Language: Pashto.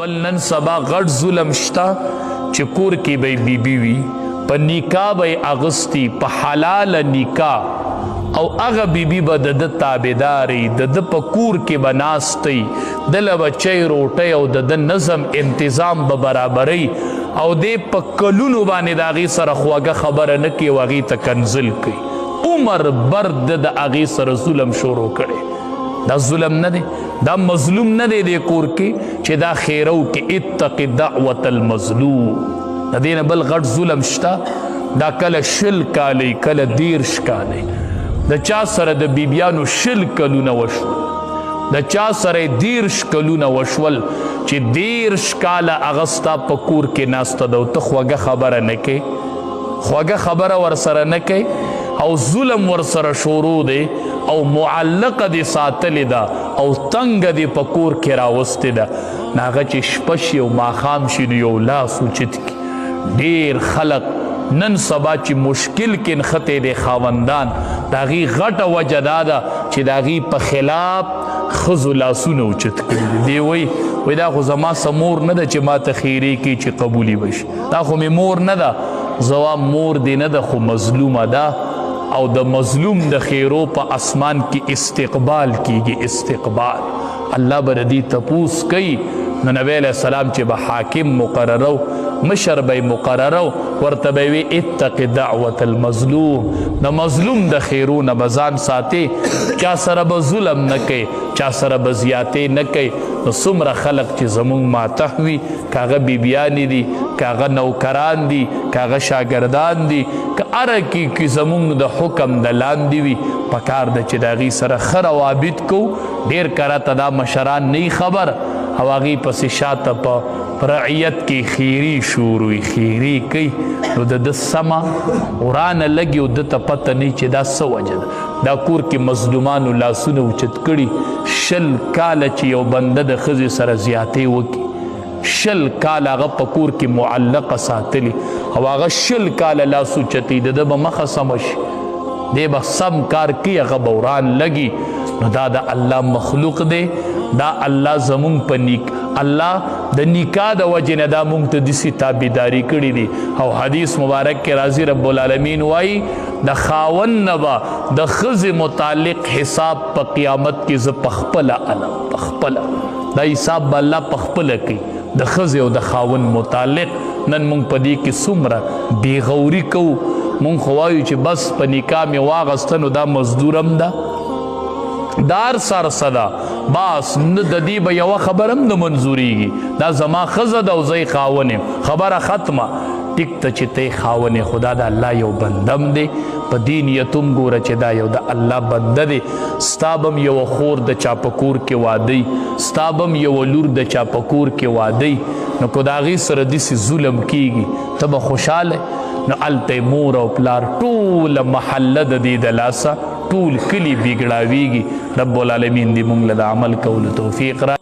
بل نن سبا غټ ظلم شته چې کور کې به بیبي وي، په نکاح به یې اغوستي، په حلاله نکاح، او هغه بیبي به د ده تابعداري، د ده په کور کې به ناست وي، ده له به چای روټۍ او د ده نظم انتظام به برابروي، او دی په کلونو باندې د هغې سره خوږه خبره نه کوي او هغې ته کنځل کوي. عمر بر ده د هغې سره ظلم شروع کړی. دا ظلم نه دی، دا مظلوم نه دی دی کور کې چې دا خیرو کې. اتق دعوت المظلوم. د دې نه بل غټ ظلم شته؟ دا کله 20 کالې، کله 30 کالې، د چا سره د بیبیانو 20 کلونه وشول، د چا سره 30 کلونه وشول، چې 30 کاله هغه ستا په کور کې ناسته ده او ته خوږه خبره نه کوې، خوږه خبره ورسره نه کوې، او ظلم ورسره شروع دی، او معلقه دې ساتلې ده، او تنګه دې په کور کې راوستې ده. نو هغه چې شپه شي او ماښام شي نو یو لاس اوچت کړي. ډېر خلق نن سبا چې مشکل کې نښتی دی خاوندان، د هغې غټه وجه دا ده چې د هغې په خلاف ښځو لاسونه اوچت کړي دي. دی وایي، وایي دا خو زما څه مور نه ده چې ما ته خیرې کوي چې قبولي به شي، دا خو مې مور نه ده. ځواب مور دې نه ده خو مظلومه ده، او د مظلوم د خیرو په اسمان کې استقبال کیږي، استقبال. الله به د دې تپوس کوي. نو نبی علیہ السلام چې به حاکم مقررو، مشر به مقررو، ورته به وی اتق دعوت المظلوم. د مظلوم د خیرو نه به ځان ساتي، چا سره به ظلم نه کوي، چا سره به زیاتې نه کوي. نو څومره خلق چې زمونږ ماتح وي، که هغه بیبیانې دي، که هغه نوکران دي، که هغه شاګردان دي، که هره کې کې زمونږ د حکم د لاندې وي، پکار ده چې د هغې سره ښه روابط کوو. ډېر کرته دا مشران نه خبر، او هغې پسې شاته په رعیت کې خیری شروع خیری کوي، نو د ده سمه ورانه لګي او ده ته پته نه چې دا څه وجه ده. دا کور کې مظلومانو لاسونه اوچت کړي. 20 کاله چې یو بنده د ښځې سره زیاتې وکړي، 20 کاله هغه په کور کې معلقه ساتلي، او هغه 20 کاله لاس اوچتوي، د ده به مخه سمه شي، دی به سم کار کوي، هغه به وران لګي. نو دا د الله مخلوق دی، دا الله زمونږ په نیک، الله د نکاح د وجې نه دا مونږ ته داسې تابعداري کړي دي. او حدیث مبارک کې راځي، رب العالمین وایي د خاوند نه به د ښځې متعلق حساب په قیامت کې زه پخپله علم، پخپله دا حساب به الله پخپله کوي د ښځې او د خاوند متعلق. نن مونږ په دې کې څومره بېغوري کوو. مونږ خو وایو چې بس په نکاح مې واغسته نو دا مزدورم ده، دار سر صدا باس نه د دې به یوه خبره هم نه منظورېږي، دا زما ښځه ده او زه یې خاوند یم، خبره ختمه. ټیک ته چې ته یې خاوند یې، خو دا د الله یو بنده هم دی، په دې نیت هم ګوره چې دا یو د الله بنده دی. ستا به هم یوه خور د چا په کور کې واده وي، ستا به هم یوه لور د چا په کور کې واده وي، نو که د هغې سره داسې ظلم کېږي ته به خوشحاله؟ نو هلته یې مور او پلار ټوله محله د دې د لاسه ټول کلي بګړاویږي. رب العالمین دې مونږ له د عمل کولو توفیق را